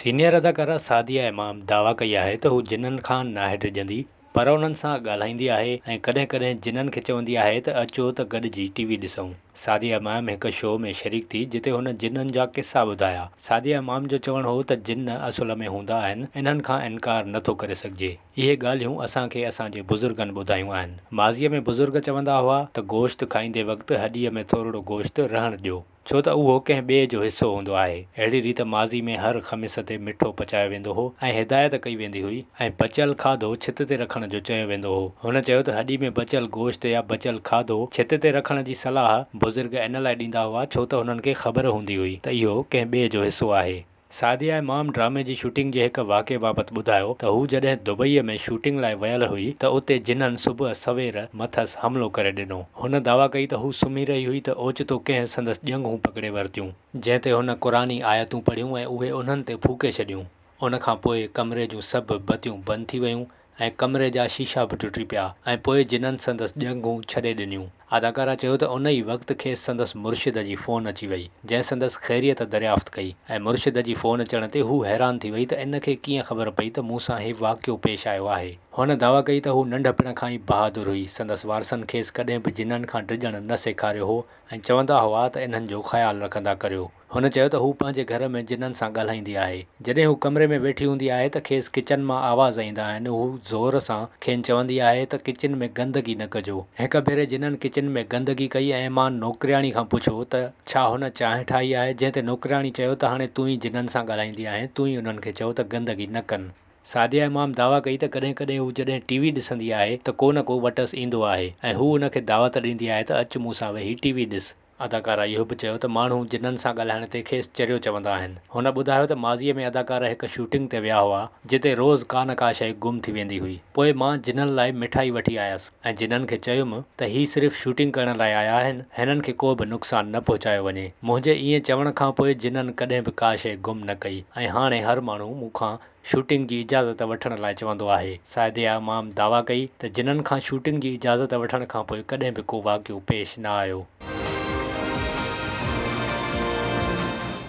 Senior اداڪارا سعديه امام دعويٰ ڪئي آهي ته هو جنن کان ناهي ڊڄندي پر انهن سان ڳالهائيندي آهي ۽ ڪڏهن ڪڏهن جنن کي چوندي آهي ته اچو ته گڏجي ٽي وي ڏسون. سعديه امام هڪ شو ۾ شريڪ ٿي جتي هن جنن جا قصا ٻڌايا. سعديه امام جو چوڻ هو ته جن اصل ۾ هوندا آهن انهن کان انڪار نه ٿو ڪري سگهجي. اهي ڳالهيون اسان کي اسان جي بزرگن ٻڌايون آهن. ماضيء ۾ بزرگ چوندا هئا ته گوشت کائيندي وقت هڏيء ۾ ٿورڙو گوشت رهڻ ڏيو. ڇو ته اهو ڪنهن ٻئي جو حصو هوندو آهي. اهڙي ريت ماضي ۾ هر خميس تي مٺو پچايو ويندو هو ۽ هدايت ڪئي ويندي هئي ۽ بچيل کاڌو ڇت تي رکڻ جو چيو ويندو هو. هن چيو ته هڏي ۾ بچيل گوشت يا بچيل کاڌو ڇت تي رکڻ جي صلاح بزرگ ان لاء ڏيندا هئا ڇو ته هنن کي خبر هوندي هئي ته اهو ڪنهن ٻئي جو حصو آهي. سعديه امام ڊرامي جي شوٽنگ جي هڪ واقعي بابت ٻڌايو ته هو جڏهن دبئيء ۾ شوٽنگ لاء ويل هئي ته اتي جنن صبح سوير مٿس حملو ڪري ڏنو. هن دعويٰ ڪئي ته هو سمهي رهي هئي ته اوچتو ڪنهن سندس ڄنگهون پڪڙي ورتيون. جنهن تي هن قرآني آيتون پڙهيون ۽ اهي انهن تي ڦوڪي ڇڏيون. ان کان پوء ڪمري جون سڀ بتيون بند ٿي ويون ۽ ڪمري جا شيشا به ٽٽي پيا ۽ پوء جنن سندس ڄنگهون ڇڏي ڏنيون. اداڪارا چيو ته ان ئي وقت کيس سندس مرشد جي فون اچي وئي، جنهن سندس خيريت دريافت ڪئي ۽ مرشد جي فون اچڻ تي هو حيران ٿي وئي ته ان کي ڪيئن خبر پئي ته مون سان هي واقعو پيش آيو آهي. هن دعويٰ ڪئي ته هو ننڍپڻ کان ئي بهادر هئي، سندس وارثن کيس ڪڏهن به جنن کان ڊڄڻ نه سيکاريو هو ۽ چوندا هئا ته انهن جو خيال رکندا ڪريو. هن چيو ته هو پنهنجي گهر ۾ جنن سان ڳالهائيندي آهي. جڏهن هو ڪمري ۾ ويٺي هوندي آهي ته کيس ڪچن مان آواز ايندا آهن هو زور سان کين چوندي آهي ته ڪچن ۾ گندگي نه ڪجو. هڪ ڀيري جنن ڪچن ۾ گندگي ڪئي ۽ مان نوڪرياڻي کان پڇيو ته ڇا هن چانهه ٺاهي آهي جنهن تي نوڪرياڻي چيو ته هاڻي تون ئي جنن سان ڳالهائيندي آهين تون ئي انهن کي چئو ته گندگي نه ڪن. سعديه امام دعويٰ ڪئي ته ڪڏهن ڪڏهن هو جڏهن ٽي وي ڏسندي آهي ته ڪو نه ڪو وٽس ايندو آهي ۽ هو ان کي دعوت ڏيندي آهي ته اچ مون سان ويهي ٽي وي ڏس. اداڪارا اهو به چيو ته ماڻهو جنن سان ڳالهائڻ تي کيس چريو چوندا آهن. هن ٻڌايو ته ماضيء ۾ اداڪار هڪ شوٽنگ تي ويا هئا، جتي روز ڪا نه ڪا شيء گم ٿي ويندي هئي. پوء مان جنن لاء مٺائي وٺي آيس ۽ جنن کي چيم ته هي صرف شوٽنگ ڪرڻ لاء آيا آهن، هنن کي ڪو به نقصان نه پهچايو وڃي. منهنجي ائين چوڻ کان پوء جنن ڪڏهن به ڪا شيء گم نه ڪئي ۽ هاڻي هر ماڻهو مون کان شوٽنگ جي اجازت وٺڻ لاء چوندو آهي. سعديه امام دعويٰ ڪئي ته جنن کان شوٽنگ جي اجازت وٺڻ کانپوء ڪڏهن به ڪو واقعو پيش نه آيو.